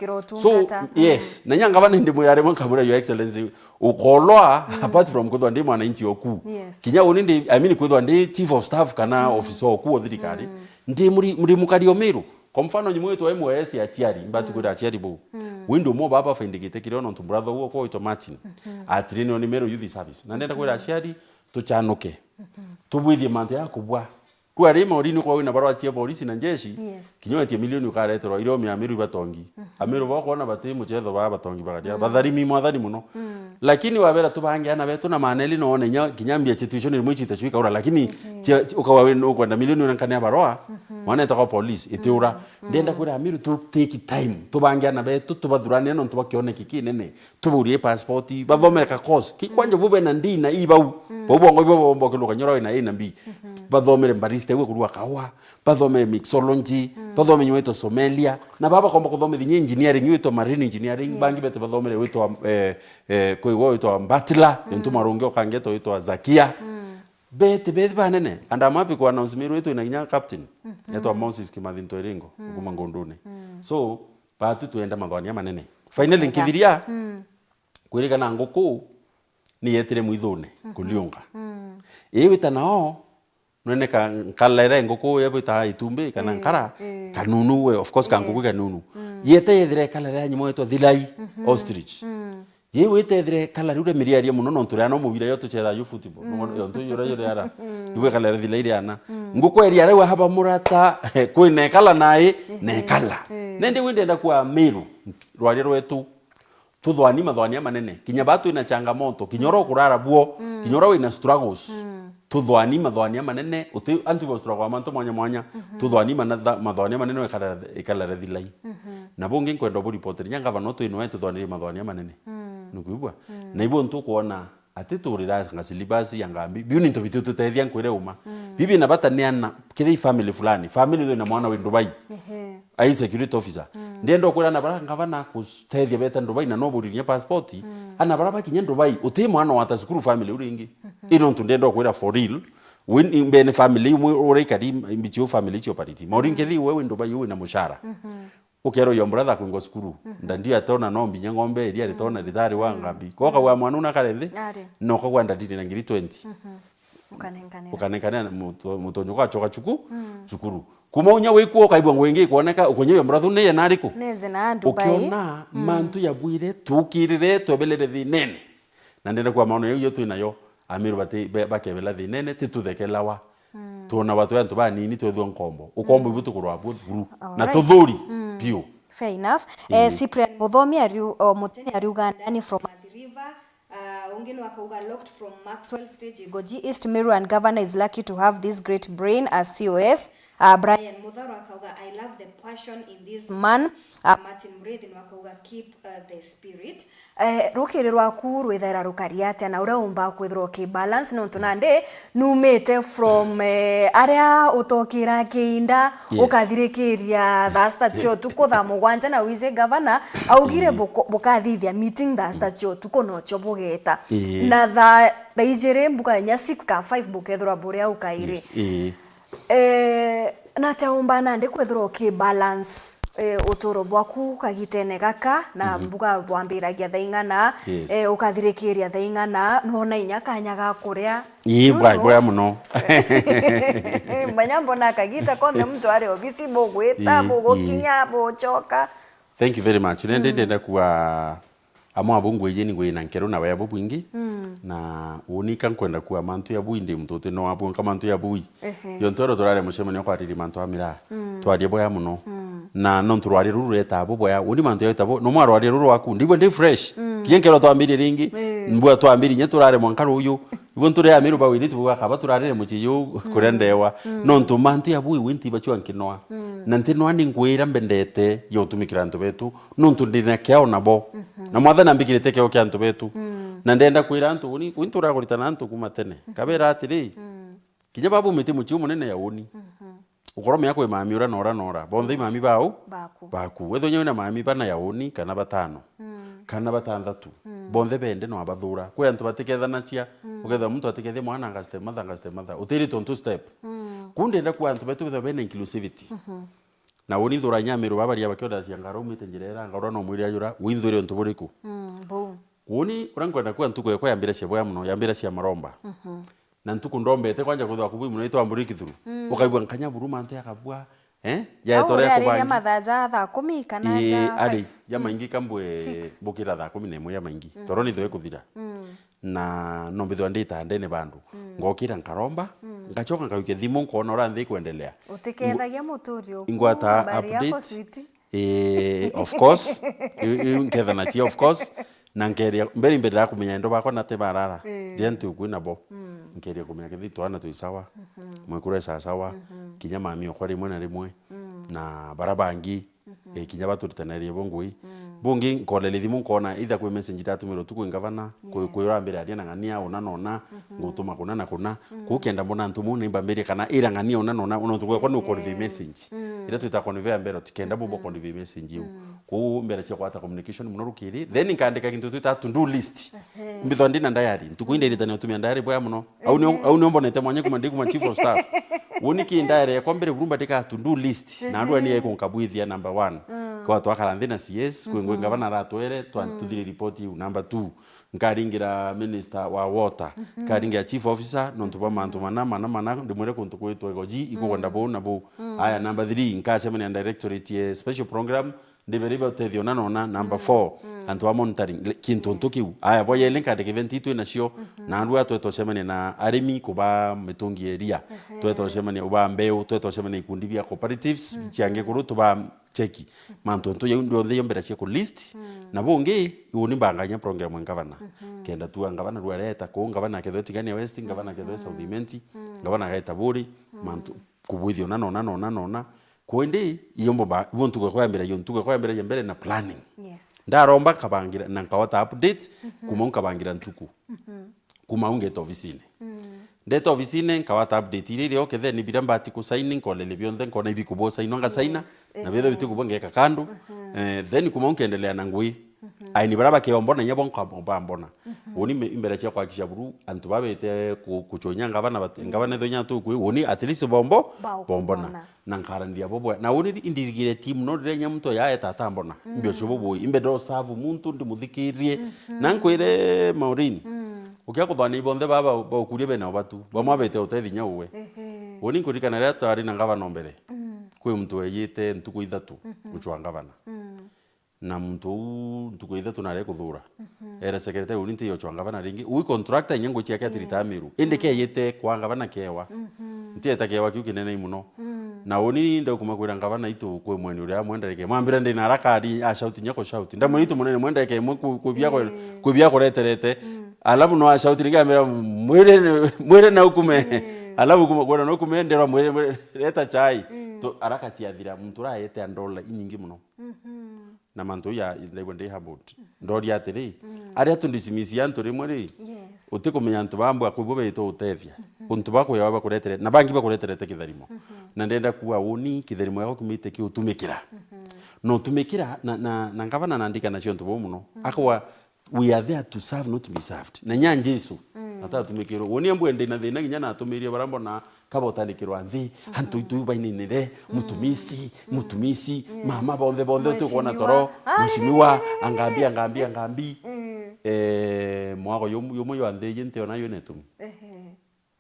So, mm, yes. Na nyanga bana ndi mwira rimwe nkamwira, "Your Excellency, ukolwa, mm, apart from kwithwa ndi mwananchi oku." Yes. Kinya uni ndi, I mean, kwithwa ndi chief of staff kana, mm, officer oku o thirikari. Mm. Ndi muri, muri mukari o Miru. Kwa mfano, nyumu yetu M Y S ya aciari, mbatu, mm, kwira aciari bau. Mm. Windi umwe baba faindikite kirio nontu brother uo kwa witwa Martin. Mhm. Atiri ni oni Meru Youth Service. Na ndenda kwira, mhm, aciari, tuchanuke. Mhm. Tubwithie mantu ya kubwa. Kwa ri Maureen kwa wina barua cia polisi na njeshi, yes, kinya wetie milioni ukareterwa, irio mia Miru ibatongi. Mhm. Amiru bakwona bati muchetho ba batongi bagaria. Mm. Batharimi mwathani muno. Mm. Lakini wabera tubange ana betu na maneli no one nya-, kinya mbia chituition rimwe chita chuika ura, lakini, mhm, cia, cia, ukawa we no kwenda milioni una nkane abaroa, mhm, mwana etaka police, itiura. Mm. Ndenda, mm, kwira Amiru tu take time, tubange ana betu, tubathurane no tubakione kiki nene, tuburie passport, bathomere ka course. Ki kwanja, mm, bube na ndi na i bau. Mm. Bau bongo ibo bombo kiluka nyora na A na B. Mhm. Bathomere barista iwe kurua kawa. Bathomere mixology, mm, bathome nyo witwa sommelier, na baba komba kuthomithia nyo engineering, witwa marine engineering, yes, bangi bete bathomere witwa, eh, eh, kwi wo witwa butler, mm, ntu marungi okangeta witwa Zakia. Mm. Bete, bete banene, and I'm happy ku announce Miru witwa ina kinya captain, mhm, etwa Moses Kimathi Ntoiringo, mm, kuma Ngundune. Mm. So, batu twenda mathwania manene. Finally, wega, nkithiria, mm, kwirikana nguku ni yetire mwithune, mhm, kuliunga. Mm. Ii wita nao, nwene ka-, nkalere nguku ya bwitaga itumbi kana, eh, nkara, eh, kanunu we, of course, ka nguku, yes, kanunu. Mm. Yete yethire ikalere ya nyimo yetwa thilai, mhm, ostrich. Mm. Ii witethire kala riu ria miriaria muno, nontu riana umubira yo tucetha yu football. Mm. Yo ntu yura yura ara. Iwe kala rithila iri ana. Mm. Ngukweria riu haba murata, kwina kala nai, na kala. Mm. Nende windenda kwa Meru, rwaria rwetu. Tuthwani mathwani amanene. Kinya ba twina changamoto, kinya ura ukurara buo, mm, kinya ura wina struggles. Mm. Tuthwani mathwani amanene, uti antu bo struggle mantu mwanya mwanya. Mhm. Tuthwani mana-, tha-, mathwani amanene ikala, ikala rithilai. Mhm. Na bungi nkwenda ubu report, nya ngavana utu ino tuthwani mathwani amanene. Mm. Nukwigua? Mm. Na ibo ntu kuona ati turira nga syllabus ya ngambi. Biu ni ntu bitu tutethia nkwire uma. Mm. Bibi na bata ni ana, kithi family fulani. Family ina mwana wi Dubai. Ehe. Ai security officer. Mm. Ndienda ukwira ana bara ngavana kutethia beta Dubai na no buririe passport. Mm. Ana bara bakinya Dubai, uti mwana wa ta cukuru family uri ingi. Mhm. Ino ntu ndienda ukwira for real. Win, mbene family umwe uraikari mbichi family cio pariti. Mauri nkethi wewe Dubai uwe na mushara. Mhm. Ukero yo brother kwingwa cukuru. Mhm. Ndandi atona no mbinya ng'ombe iria ritona ritari wa ngambi. Koka wa mwana una kare nthi. Ari. No kagwa ndandi na ngiri twenty. Mhm. Ukanenkanira. Ukanenkanira na muto-, mutonyo kwa choka chuku, mm, chukuru. Kuma unya wikwo ukaigua ngugi ingi ikwoneka, ukonye uyo murathu ni ye na ariku? Neze na Dubai. Ukiona, mm, mantu ya bwire, tukirire, twebelere thinene. Na ndenda kwa maono yau yo twinayo, Amiru bati, be-, bakebela thinene, tituthekelawa. Mm. Tuona watu antu banini twethwa nkombo. Ukombo, mm, ibu tukurwa buru. Na alright, tuthuri, mm, piu. Fair enough. Eh, ii. Cyprian Muthomi ariu-, o, Muteni ariuga ndani from Athi River. Uh, ungi no akauga locked from Maxwell Stage, Igoji East, Meru, and governor is lucky to have this great brain as C O S. Uh, Brian Mutharo akauga, "I love the passion in this man." Uh, Martin Murithi no akauga, "Keep, uh, the spirit." Eh, rukiri rwaku rwithaira rukari atia na uria umba kwithirwa ukibalance, nontu nandi numite from, eh, aria utokira kiinda, yes, ukathirikiria thaa sita cia utuku, thaa mugwanja, na wiji gavana augire, mm, buko-, bukathithia meeting thaa sita cia utuku, nocho bugeta. Ii. Na thaa, thaa ijiri mbuka inya six ka five bukethirwa buri au kairi. Yes, ii. Eh, na atia umba nandi kwithirwa ukibalance, eh, uturo bwaku kagitene gaka, na, mhm, mbuga bwambiragia thaa ing'ana, yes, eh, ukathirikiria thaa ing'ana, nona inya kanya ga kuria? Ii, bwa-, bwa muno. Manya mbona kagita konthe muntu ari obisi, bugwita, ii, bugukinya, ii, buchoka. Thank you very much. Nende, mm, ndenda kuwa amwe abu ngwiji ni ngwina nkero na wea bubwingi. Mm. Na unika nkwenda kuwa mantu ya bui ndi muntu uti no abu nka mantu ya bui. Ehe. Yo ntwero turare mucemanio kwa riri mantu amira. Mm. Twarie bwea muno. Mm. Na nontu rwari ruru reta abo bwea, uni mantu ya tabo, no mwa rwari ruru waku, ndibwe ndi fresh. Mm. Kinya nkero twambirie ringi, eh, mbwa twambirie nye turare mwanka ruyu. Ibo nture ya miru bawiri tu bakaba turarire mucii yu, mm, kuria ndewa. Mm. Nontu mantu ya bui winti bachwa nkinoa. Mm. Na ntinoa ni ngwira mbendete ya utumikira antu betu. Nontu ndina kiao nabo. Mhm. Na mwathani ambikirite kiao kia antu betu. Mm. Na ndenda kwira antu, uni, uni turakuritana antu kuma tene. Mhm. Kabera atiri, mm, kinya babu miti mucii munene ya uni. Mhm. Ukoromea kwi mami ura na ura na ura. Bonthe, yes, imami bau? Baku. Baku. Wethwe nyewe na mami bana ya uni kana batano. Mm. Kana batanthatu. Mm. Bonthe bende no abathura. Kwi antu batikethanacia. Mm. Ukethwa muntu atikethia mwana anga stepmother, anga stepmother. Utiri tontu step. Mm. Kuu ndenda kuwa antu betu bethwa bena inclusivity. Mhm. Na uni nthura inya Amiru babaria bakiondacia ngara umite njira ira, ngarwa no mwiri ajura, winthuire untu buriku? Mm, buu. Uni, uria nkwenda kuwa ntuku yakwa yambira cia bwea muno, yambira cia maromba. Mhm. Na ntuku ndombete kwanja kwithwa kubui muno itwa mburi kithuru. Mm. Ukaigua nkanya buru mantu yakabua, eh? Ya au itore ya uriaria kubangi. Mathaa ja thaa kumi kana, ii, ja ari, five? Ya, mm, maingi kambwe six. Bukira thaa kumi na imwe ya maingi. Mm. Toro ni thwe kuthira. Mm. Na no mbithwa ndi itandene bandu. Mm. Ngokira nkaromba, mm, ngachoka ngaukia thimu nkona ura nthi kwendelea. Utikethagia muturi uku, ingwata habari yako update, sweetie? Eh, of course. I, i, nketha na cia, of course. Na nkeria, mbere mbere ya kumenya endo bakwa na te barara. Eh. Gentle kwina bo. Mm. Nkeria kumenya kithi twana twi sawa. Mhm. Mwekuru e sawa sawa. Mhm. Kinya mami okwa rimwe na rimwe. Mm. Na bara bangi. Mhm. Eh, kinya baturitanerie bo ngui. Mm. Bungi nkoreria thimu nkona either kwi message ndatumirwo tu kwi ngavana, kwi, yes, kwi urambira aria na ng'ania ona na ona, mhm, ngutuma kuna na kuna. Mm. Kuu kenda mbona ntumu ni mbambirie kana ira ng'ania ona na ona, ona ntuku yakwa ni uconvey, eh, message. Mm. Ira twita convey mbere, tikenda bubo, mm, convey message iu. Mm. Kuu mbere cia kwata communication muno rukiri, then nkaandika gintu twita to do list. Ehe. Mbithwa ndina diary, ntuku inde iritania utumia diary bwea muno. Au nio, au nio mbonete mwanya kuma ndi kuma chief of staff. Woni ki ndaere yakwa mbere buru mbandika to do list. Na andu ani yaikunkabwithia number one. Mm. Kwa twakara nthi na C S, kwi ngui, mhm, ngavana aratwere, twa, mm, tuthire report iu. Number two, nkaringira minister wa water, mhm, nkaringira chief officer, nontu bwa mantu mana, mana, mana, ndimwire kuntu kwitwa Igoji, ikugwenda, mm, buu na buu. Mm. Aya, number three, nkacemania na directorate ya special program, Ndibere iba utethio na nona. Number four, antu ba monitoring, le-, kintu ntu kiu. Aya, bwa yeli nkandika event itu inacio, na ndua tweta ucemania na arimi kuba mitungi eria. Tweta ucemania uba mbeu, tweta ucemania ikundi bia cooperatives, ciange kuru tuba cheki. Mantu ntu yau ndonthe yombera cia ku list. Na bungi, iu ni mbanganya program ya ngavana. Kenda tu ngavana rwareta ku, ngavana akethwe Tigania West, ngavana akethwe South Imenti, ngavana ageta buri, mantu kubwithio na nona, nona, nona. Kwendi, iyo mbomba, ibo ntugo kwambira, iyo ntugo kwambira ya mbere na planning. Yes. Ndaromba kabangira, na nkawata update, kuma nkabangira ntuku. Kuma ngeta ofisine. Ndeta ofisine, nkawata update iria irio, kethe ni bira mbati kusaini, nkolele bionthe, nkona ibi kubo sainwa, ngasaina, yes, na bitho bitu kubo ngeka kando. Eh, then kuma nkendelea na ngui. Aini bara bakeombona, inya bo nkabambona. Uni me-, imbere cia kwakisha buru, antu babete ku-, kuchonya ngavana bat-, ngavana itho nya tu kwi, uni at least bombo, bombona. Na nkarandiria bo bwe. Na uni indirigire team no riria nya muntu yaeta atambona. Imbio cio bo bui, imbe ndo serve muntu, ndimuthikirie. Na nkwire Maureen, ukia kuthania ibonthe baba, ba ukuria bena obatu. Bamwe abete utethia nya uwe. Uni nkuririkana riria twari na ngavana o mbere. Kwi muntu weyite ntuku ithatu, guchwa ngavana. Na muntu uu ntuku ithatu nare kuthura. Era secretary, uni nti yochwa ngavana ringi. Ui contractor inya ngwi ciake atirita miru. Indi keyite kwa ngavana kewa. Ntieta kewa kiu kinene muno. Na uni ndaukuma kwira ngavana itu kwi mweni uria amwe ndareke. Mwambira ndina haraka ari a shout nya ku shout. Ndamwira itu munene mwe ndareke mwe ku-, kubia ku-, kubia kureterete. Alafu no a shout ringi ambira mwire, mwire na ukume. Alafu kuma kwona no ukume nderwa mwire, mwire reta chai. Tu haraka ciathira muntu urayete andola inyingi muno. Na mantu ya ndaigua ndi humbled. Ndoria atiri, aria tu dismiss antu rimwe ri, yes, utikumenya antu bambwa kwi bo betwa utethia. Untu ba kuya bakuretere, na bangi bakureterete kitharimo. Na ndenda kuwa uni kitharimo yako kumite ki utumikira. No utumikira na, na, na ngavana nandika nacio antu bo muno. Akwa, we are there to serve, not to be served. Na nya Jesu, atatumikirwo. Uni ambwe ndi na thina nginya natumirie bara mbona kabotandikirwa nthi, antu itu baininire, mutumisi, mutumisi, mama bonthe, bonthe, uti kuona toro, mheshimiwa, angambi, angambi, angambi. Eh, mwago yum-, yumwe ywa nthi iji nti ona yo netumi.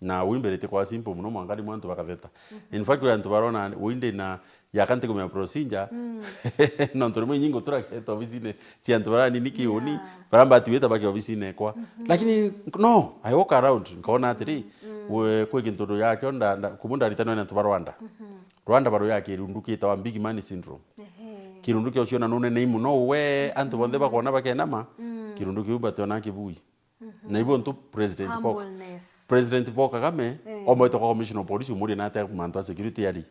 Na ui mbere ti kwa simple muno, mwanka rimwe antu bakatheta. In fact, kuri antu barona, ui ndi na, yaka nti kumenya procedure, nontu rimwe inyingo turaketa obisine cia antu baranini kiuni, bara mbati wita bake obisine ekwa. Lakini no, I walk around, nkona atiri, we, kwi kintu ndu yakio nda, nda, kubu ndaritanwa na antu ba Rwanda. Rwanda baru ya kirundu kitawa big man syndrome. Kirundu kio ciona nunene muno we, antu bonthe bakona bakenama, kirundu kiu bationa kibui. Na ibo ntu President Paul, President Paul Kagame, omwete kwa commissioner of police, umurie nate mantu a security yari.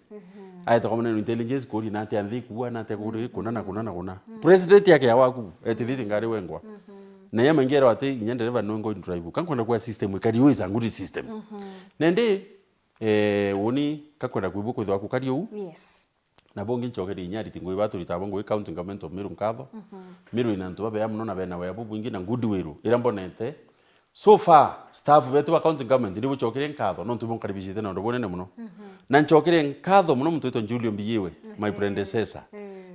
Aete kwa munene intelligence, kuria nate anthi kuwa, nate kuri kuna na kuna na kuna. President yake ya waku, eti thiti ngari wengwa. Na ya mengero ati inya ndereva no ngo drive. Kankwenda kwa system, ikari is a good system. Nende, eh, uni kakwenda kuibu kwithwa kukari u. Yes. Na bungi nchokerie inya ariti ngui baturita bo ngui county government of Meru nkatho. Meru ina antu babea muno na bena wea bubwingi na goodwill. Ira mbonete, so far, staff betu ba county government ni buchokerie nkatho, nontu bunkaribicite na undu bunene muno. Na nchokerie nkatho muno muntu witwa Julio Mbiyiwe, my predecessor.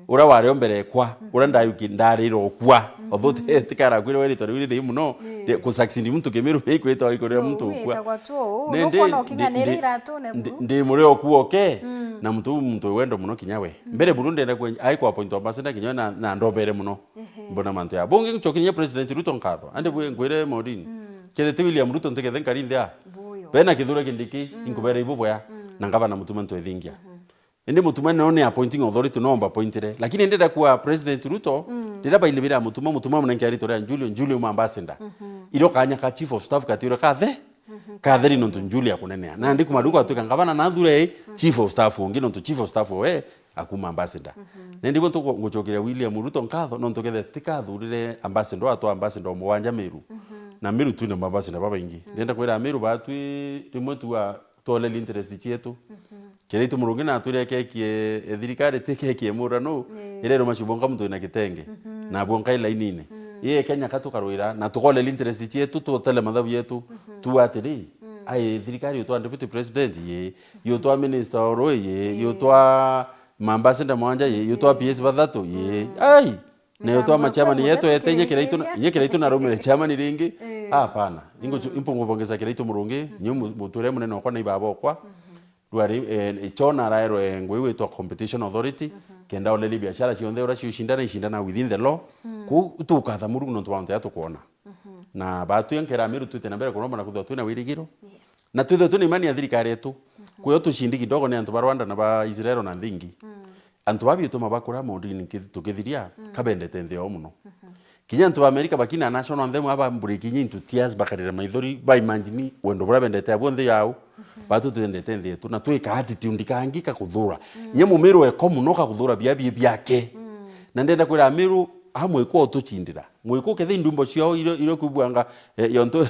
Ura wari o mbere ekwa, ura ndayuki-, ndarira okwa. Although ti-, tikarakwire weritwa riu riri muno, ku succeed muntu Kimiru ikwita ikorera muntu okwa. Witagwa tu, nukona ukinganira iratune ndi, buru. Ndi muri okwa oke, na muntu, muntu wendo muno kinya we. Mbere buru ndenda kwe, ai kwa appoint ambassador kinya na, na ndobere muno. Mbona mantu ya. Bungi nchokirie President Ruto nkatho. Ande bwe ngwire Maureen. Kethete William Ruto ntikethe nkari nthia. Bena Kithure Kindiki, inkubere ibu boya. Na ngavana Mutuma ntwethingia. Indi Mutuma no ni appointing authority no mba appointire. Lakini ndenda kuwa President Ruto, rira baini bira Mutuma, Mutuma munenke arito ria Julio, Julio ma ambassador. Iro kanya ka chief of staff katiura kathe, katheri nontu Julio akunenea. Na ndi kuma ruko atuika ngavana na athure chief of staff ungi nontu chief of staff we akuma ambassador. Na ndi bo ntuku-, ngucokeria William Ruto nkatho nontu kethe tikathurire ambassador atwa ambassador mugwanja Meru. Na Meru twina ambassador babaingi. Ndenda kwira Meru batwi rimwe tuwa twoleli interest cietu. Kiraitu Murungi natwire ekekie, e, thirikari tikekie murano, ira iruma cibonka muntu wina kitenge, na bwonka ilainine. Ii Kenya ka tukarwira, na tukoleli interest cietu, tutele mathabu yetu, tu atiri, ai, thirikari yutwa deputy president, ye, yutwa minister orwe, ye, yutwa mambassador mwanja, ye, yutwa P S bathatu, ye, ai, na yo twa machairman yetu ete, nye Kiraitu na, nye Kiraitu na rumire chairman ringi. Hapana. Ingo chu-, impungu bongeza Kiraitu Murungi, nyu mu-, mutwire munene okwa na ibaba okwa. Rwari, eh, ichona araerwe ngui witwa Competition Authority. Kenda oleria biashara cionthe uria ciucindana, icindana within the law. Mm. Kuu tukatha Murungu nontu bwa mantu jaria tukwona. Mhm. Na batwi nkera Amiru twite na mbere kuromba na kwithirwa twina wirigiro. Yes. Na twithirwe twina imani ya thirikari yetu. Mhm. Kwio tucindi kidogo ni antu ba Rwanda na ba Israel na nthi ingi. Mm. Antu baa bitu mabakura maundini nki-, tukithiria, mm, kabendete nthi yao muno. Mhm. Kinya antu ba Amerika bakina national anthem aba break into tears, bakarira maithori, ba imagine wendo buria bendete abo nthi yao. Mhm. Batu twendete nthi yetu, na twika attitude kangi ka kuthura. Mm. Nye mumiru eko muno ka kuthura bia bie biake. Mm. Na ndenda kwira Amiru, amwe kwa utucindira. Mwiko kethe ndumbo ciao iro, iro kubuanga, eh, yonto,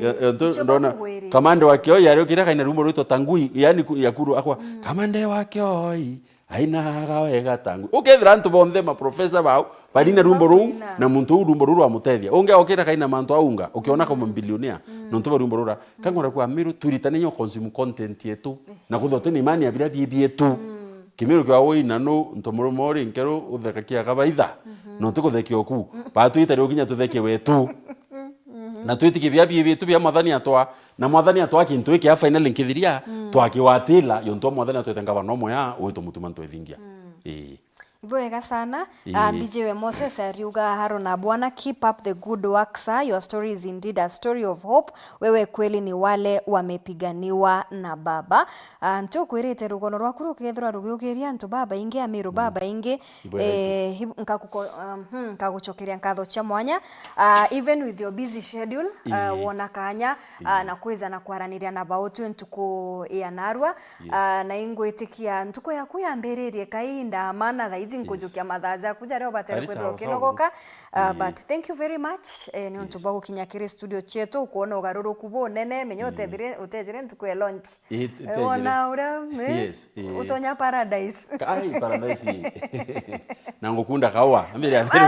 yo-, yonto icio ndona bakugwirire. Kamande wa Kioi ari ukira kaina rumbo rwitwa Tangui, yani ku-, ya kuru akwa, mm, "Kamande wa Kioi, ainaga wega Tangui." Ukethira antu bonthe ma professor bao, barina rumbo ruu, bakuina. Na muntu uu rumbo ruu rwamutethia. Ungi okira kaina mantu aunga, ukiona kama billionaire, mm, nontu ba rumbo rura. Mm. Kang'ora kwa Amiru, twiritane nyo consume content yetu, na kuthwa twina imani ya biria bie bietu. Mm. Kimiru kia woi na nu ntu murume uri nkeru uthekakia kabaitha. Mhm. No tukuthekia oku. Mm. Batwita riu kinya tuthekie wetu. Mhm. Na twitikie bia bia bietu bia Mwathani atwa. Na Mwathani atwa kintu iki a finally nkithiria, mm, twakiwatila, yontu Mwathani atwete ngavana umwe ya, uitu mutuma ntwethingia. Mm. Ii. Ibwega sana. Ii. Ah, B J we Moses ariuga, "Haruna bwana, keep up the good work, sir. Your story is indeed a story of hope. Wewe kweli ni wale wamepiganiwa na baba." Ah, ntukwirite rugono rwaku rukethirwa rugiukiria antu babaingi, Amiru, mm, babaingi. Ibwega. Eh, hib-, nkaguko-, um, hmm, nkagucokeria nkatho cia mwanya. Ah, even with your busy schedule, ah, ii, wona kanya, ah, ii, na kwiza na kwaraniria na bautwi ntuku ya narua. Yes. Ah, na ingwitikia ntuku yaku yambiririe kainda, maana thaa iji nkujukia, yes, mathaa jaku jaria ubatere kwithirwa ukinogoka. Ah, yes, but thank you very much, eh, ni untu, yes, bwa gukinya kiri studio cietu, kuona ugaruruku bunene, menya, mm, utethire, utejire ntuku ya launch. Ii, te-, eh, tejire. Wona uria, eh, yes, ii, utonya paradise. Ai, paradise, ii. Na ngukunda kaua. Ambiri atiri,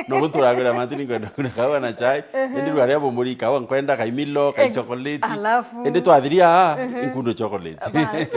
no guturagwira mantu ni ngwenda kunda kaua na chai. Ehe. Indi rwaria bumuri kaua nkwenda kaimilo, kai, eh, chocolate. Alafu? Indi twathiria aa, ehe, nkundu chocolate. Bas.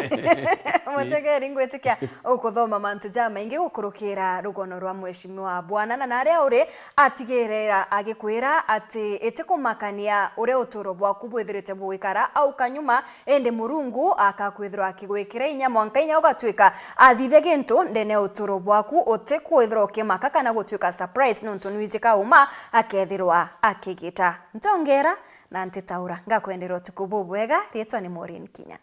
Mutegeri, ngwitikia ukuthoma mantu jamaingi gukurukira rugono rwa Mheshimiwa Bwana, na naria uri atigirira agikwira ati itikumakania uria uturo bwaku bwithirite bugikara au kanyuma, indi Murungu akakwithirwa akigwikira inya mwanka inya ugatwika athithia gintu ndene ya uturo bwaku, utikwithirwa ukimaka kana gutwika surprise, nontu nwiji kauma akethirwa akigita. Ntongera na ntitaura, ngakwendera utuku bubwega, riitwa ni Maureen Kinya.